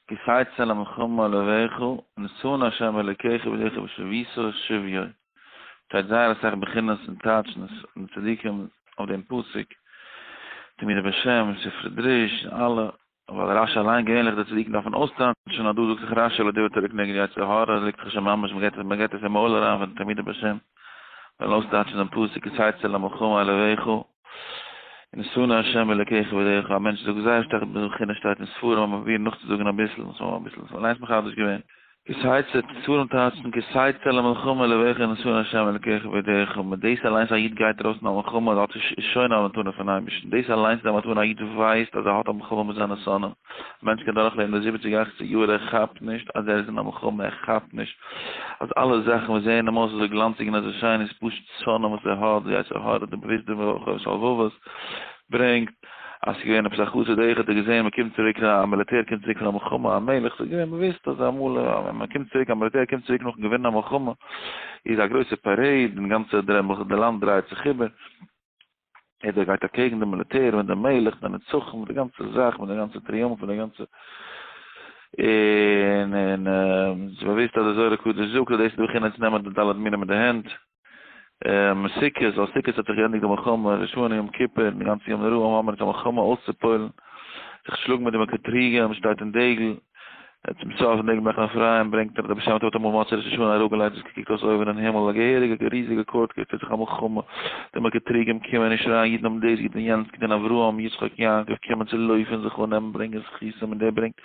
כי תצא למלחמה על אויביך, ונתנו ה' אלוקיך בידך ושבית שביו. שטייט זייער אסאך בחינות און טייטשן און צדיקים אויף דעם פסוק, תלמידי בית שם, ספרי דרוש, אלע, ווייל רשי אליין געווענליך די צדיקים דארפן אויסטייטשן, אז דא זאגט זיך רשי לא דברי תורה כנגד יצר הרע, ליגט זיך שוין ממש, מען געבט עס אין מויל אריין פון תלמידי בית שם, וועלן אויסטייטשן דעם פסוק כי תצא למלחמה על אויביך, ונתנו ה' אלוקיך בידך, א מענטש זאגט זייער שטארק בחינה שטייט אין ספרים, אבער פרובירן נאכצוזאגן אביסל, וואס מ'האט אביסל אליינס מחדש געווען. כי תצא, ספרים טייטשן כי תצא למלחמה על אויביך ונתנו ה' אלוקיך בידך, מיט דאס אליינס א איד גייט ארויס אין א מלחמה האט איז שוין א מתנה פון אייבערשטן, דאס אליינס איז א מתנה, א איד ווייסט אז ער האט א מלחמה מיט זיינע שונאים, א מענטש קען דורכלעבן די זיבעציג אכציג יאר ער כאפט נישט אז ער איז אין א מלחמה, ער כאפט נישט אז אלע זאכן וואס זעען אים אויס אזוי גלאנציג און אזוי שיין איז פשוט שונאים וואס ער האט, די יצר הרע, די באוויסטע חובת הלבבות ברענגט אז ס'איז געווען עפעס א חסיד אחד האט געזען מען קומט צוריק א מיליטער קומט צוריק פון א מלחמה א מלך ס'איז געווען באוויסט אז אמאל ווען מען קומט צוריק א מיליטער קומט צוריק נאכן געווינען א מלחמה איז א גרויסע parade און גאנצע די לאנד דרייט זיך איבער יעדער גייט אקעגן די מיליטער און די מלך די נצחון די גאנצע זאך מיט די גאנצע טריאומף און די גאנצע און און ס'איז באוויסט אז די זוהר הקדוש זאגט אז דאס איז די בחינה צו נעמען די ד' מינים מיט די הענט. סוכות, ווייל סוכות האט זיך געענדיגט די מלחמה, ראש השנה יום כיפור, און די גאנצע ימים נוראים האבן מיר אונז א מלחמה אויסצופועל'ן, זיך שלאגן מיט די מקטריגים, שטייט אין דגל, צום סוף אין דגל מחנה אפרים ברענגט ער אז דער בעל שם טוב האט אמאל מוצאי ראש השנה אראפגעלייגט וואס קוקט אויס אויבן אין הימל, א געהעריגע ריזיגע court case, טוט זיך א מלחמה, די מקטריגים קומען און שרייען אידן האבן דאס געטון יענץ געטון, אברהם יצחק יעקב קומען צו לויפן זיך אננעמען ברענגען זכותים און דער ברענגט,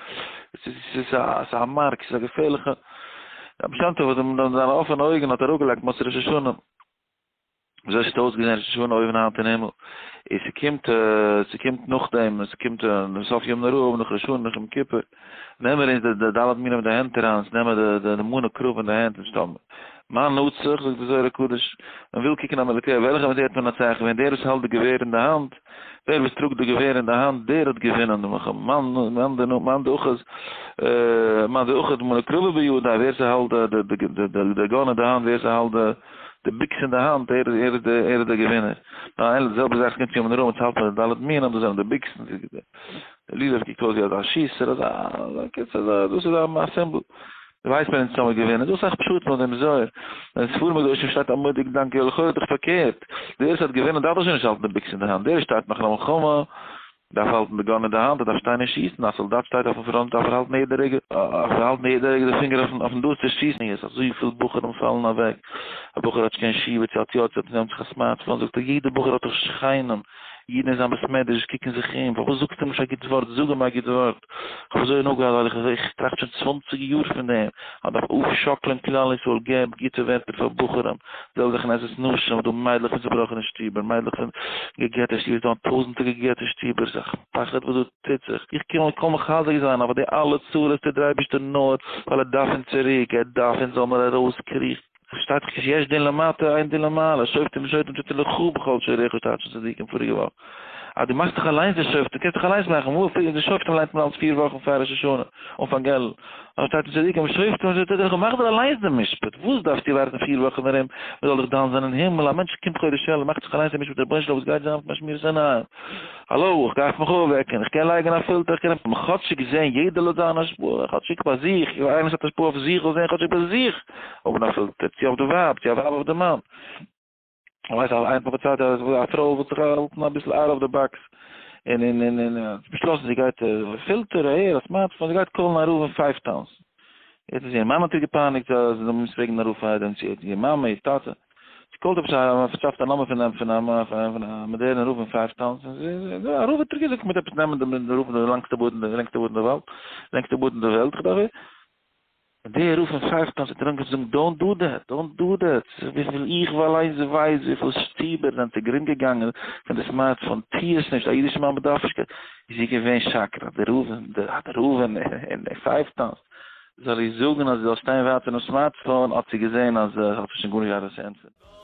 עס איז א מארק, עס איז א געפערליכע. רבי שם טוב האט אים מיט זיינע אפענע אויגן האט אראפגעלייגט מוצאי ראש השנה, וויאזוי ס'האט אויסגעזען ראש השנה אויבן היינט אין הימל, און ס'קומט ס'קומט נאכדעם, ס'קומט סוף יום נורא, נאך ראש השנה, נאך יום כיפור, נעמען אונז די ד' מינים אין די הענט אריין, אונז נעמען די די מנה קרב אין די הענט, און שטאמען. מה נצח, זאגט די זוהר הקדוש, מען וויל קוקן א מיליטער, וועלכע מיליטער האט מנצח געווען, דער וואס האלט די געווער אין די האנט, דער וואס טראגט די געווער אין די האנט, דער האט געווינען די מלחמה. מאן מאן דאחז מאן דאחד מנא קרבא בידיה, ווער ס'האלט די gun אין די האנט, ווער ס'האלט די ביקס אין די האנט, ער איז ער איז דער געווינער. ניין, די זעלבע זאך קומט צו ימים נוראים, אונז האלט מיר די ד' מינים, דאס זענען די ביקסן, די לולב קוקט אויס ווי אזא שיסער, אזא, קיצור, דאס איז א symbol. ווייסט מען אונז האמיר געווינען, דאס איז אסאך פשט פון דעם זוהר, אין ספרים הקדושים שטייט א מורא'דיג געדאנק, לכאורה איז דאך פארקערט, דער וואס האט געווינען דארף דאך שוין נישט האלטן די ביקס אין די האנט, דער וואס שטייט נאך אין א מלחמה דארף האלטן די gun אין די האנט, ער דארף שטיין און שיסן, א סאלדאט שטייט אויפן front דארף ער האלטן יעדע רגע, דארף ער האלטן יעדע רגע די פינגער אויפן אויפן דאס צו שיסן, יעצט אזויפיל בחורים פאלן אוועק, א בחור האט נישט קיין ישיבה צו האט יא צו האט נעמט זיך א smartphone זאגט ער יעדע בחור האט דאך שכנים, אידן אין זיין בית מדרש קוקן זיך אום, פארוואס זאגסטו אים נישט א גוט ווארט, זאג אים א גוט ווארט. כ'האב אזוי הנאה געהאט ווייל איך איך טראכט שוין צוואנציג יאר פון דעם, אז מ'דארף אויפשאקלען כלל ישראל, געב גוטע ווערטער פאר בחורים, זעלבע זאך אין עזרת נשים, דא מיידלעך פון צובראכענע שטיבער, מיידלעך פון גע'גט'ע שטיבער, ס'דא טויזענטער גע'גט'ע שטיבער, ס'איז א פחד וואס דא טוט זיך, איך קום און קום מחזק זיין, אבער די אלע צרות טוט דער אייבערשטער נאר ווייל ער דארף אונז צוריק, ער דארף אונז זאל מיר ארויסקריכן. שטייט דאך כשיש דין למטה אין דין למעלה, שופטים ושוטרים תתן לך בכל שעריך שטייט שוין צדיקים פאריגע וואך. אז דו מאכסט דיך אליינס די שופטים, קענסט דיך אליינס מאכן, וואו די שופטים ליינט מען אלץ פיר וואכן פאר ראש השנה, אנפאנג אלול, אבער שטייט אין צדיקים שופטים ושוטרים תתן לך, מאך דיר אליינס די משפט, וואס דארפסטו ווארטן פיר וואכן ארום מען זאל דיך דן זיין אין הימל, א מענטש קומט חודש אלול מאכט זיך אליינס די משפט, רבונו של עולם וואס גייט זיין מיט מיין שמירת עיניים? האלא, איך דארף מיך אויפוועקן, איך קען לייגן א פילטער, איך קען כאטשיג זען יעדער לויט זיין השפעה, כאטשיג ביי זיך, איינער וואס האט השפעה אויף זיך זאל זען כאטשיג ביי זיך האבן א פילטער, צו אויף די ווייב, צו א ווייב אויף די מאן. איך ווייס אז איינער האט מיר פארציילט אז א פרוי וויל זיך האלטן אביסל out of the box, און און און און האט באשלאסן זי גייט פילטער אהער, א smartphone, זי גייט call ן א רב אין Five Towns. יעצט איז איר מאן האט איר געפייניגט אז זי זאל מוז פרעגן א רב פארדעם, צו איר מאמע, איר טאטע. זי call ט עפעס א פארשאפט א נומער פון דעם פון א פון א מאדערנע רב אין Five Towns און זי א רב האט איר געזאגט מ'וועט עפעס נעמען דעם רב די לענגסטע בארד די לענגסטע בארד אין די וועלט לענגסטע בארד אין די וועלט כ'דארף און דער רב פון Five Towns האט איר אנגעהויבן צו זאגן don't do that don't do that וויפיל איך אליינס ווייס וויפיל שטיבער זענען צוגרונד געגאנגען פון די smartphone טוה עס נישט א אידישע מאמע דארף נישט קיין איז זי געווען shocked אז דער רב דער רב אין Five Towns זאל איר זאגן אז זי זאל שטיין ווייט פונעם smartphone, האט זי געזען אז האט זי שוין גארנישט געהאט וואס צו ענטפערן.